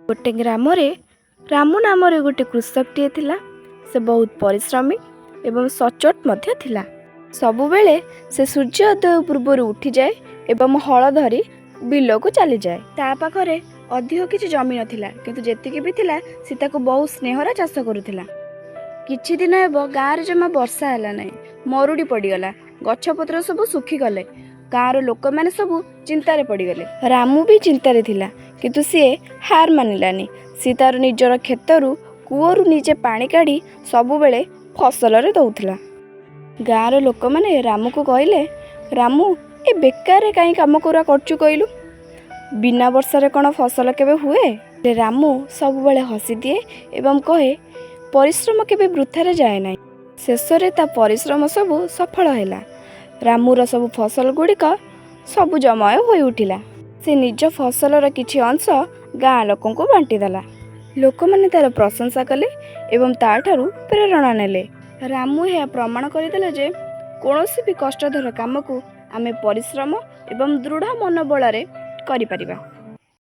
ଗୋଟେ ଗ୍ରାମରେ ରାମୁ ନାମରେ ଗୋଟେ କୃଷକଟିଏ ଥିଲା। ସେ ବହୁତ ପରିଶ୍ରମୀ ଏବଂ ସଚ୍ଚୋଟ ମଧ୍ୟ ଥିଲା। ସବୁବେଳେ ସେ ସୂର୍ଯ୍ୟୋଦୟ ପୂର୍ବରୁ ଉଠିଯାଏ ଏବଂ ହଳ ଧରି ବିଲକୁ ଚାଲିଯାଏ। ତା ପାଖରେ ଅଧିକ କିଛି ଜମି ନଥିଲା, କିନ୍ତୁ ଯେତିକି ବି ଥିଲା ସେ ତାକୁ ବହୁତ ସ୍ନେହରେ ଚାଷ କରୁଥିଲା। କିଛି ଦିନ ହେବ ଗାଁରେ ଜମା ବର୍ଷା ହେଲା ନାହିଁ। ମରୁଡ଼ି ପଡ଼ିଗଲା, ଗଛପତ୍ର ସବୁ ଶୁଖିଗଲେ। ଗାଁର ଲୋକମାନେ ସବୁ ଚିନ୍ତାରେ ପଡ଼ିଗଲେ। ରାମୁ ବି ଚିନ୍ତାରେ ଥିଲା, କିନ୍ତୁ ସିଏ ହାର ମାନିଲାନି। ସିଏ ତାର ନିଜର କ୍ଷେତରୁ କୂଅରୁ ନିଜେ ପାଣି କାଢ଼ି ସବୁବେଳେ ଫସଲରେ ଦେଉଥିଲା। ଗାଁର ଲୋକମାନେ ରାମୁକୁ କହିଲେ, "ରାମୁ, ଏ ବେକାରରେ କାହିଁ କାମ କରୁଛୁ କହିଲୁ? ବିନା ବର୍ଷାରେ କ'ଣ ଫସଲ କେବେ ହୁଏ?" ହେଲେ ରାମୁ ସବୁବେଳେ ହସିଦିଏ ଏବଂ କହେ, "ପରିଶ୍ରମ କେବେ ବୃଥାରେ ଯାଏ ନାହିଁ।" ଶେଷରେ ତା ପରିଶ୍ରମ ସବୁ ସଫଳ ହେଲା। ରାମୁର ସବୁ ଫସଲ ଗୁଡ଼ିକ ସବୁଜମୟ ହୋଇଉଠିଲା। ସେ ନିଜ ଫସଲର କିଛି ଅଂଶ ଗାଁ ଲୋକଙ୍କୁ ବାଣ୍ଟିଦେଲା। ଲୋକମାନେ ତାର ପ୍ରଶଂସା କଲେ ଏବଂ ତାଠାରୁ ପ୍ରେରଣା ନେଲେ। ରାମୁ ଏହା ପ୍ରମାଣ କରିଦେଲା ଯେ କୌଣସି ବି କଷ୍ଟଧର କାମକୁ ଆମେ ପରିଶ୍ରମ ଏବଂ ଦୃଢ଼ ମନୋବଳରେ କରିପାରିବା।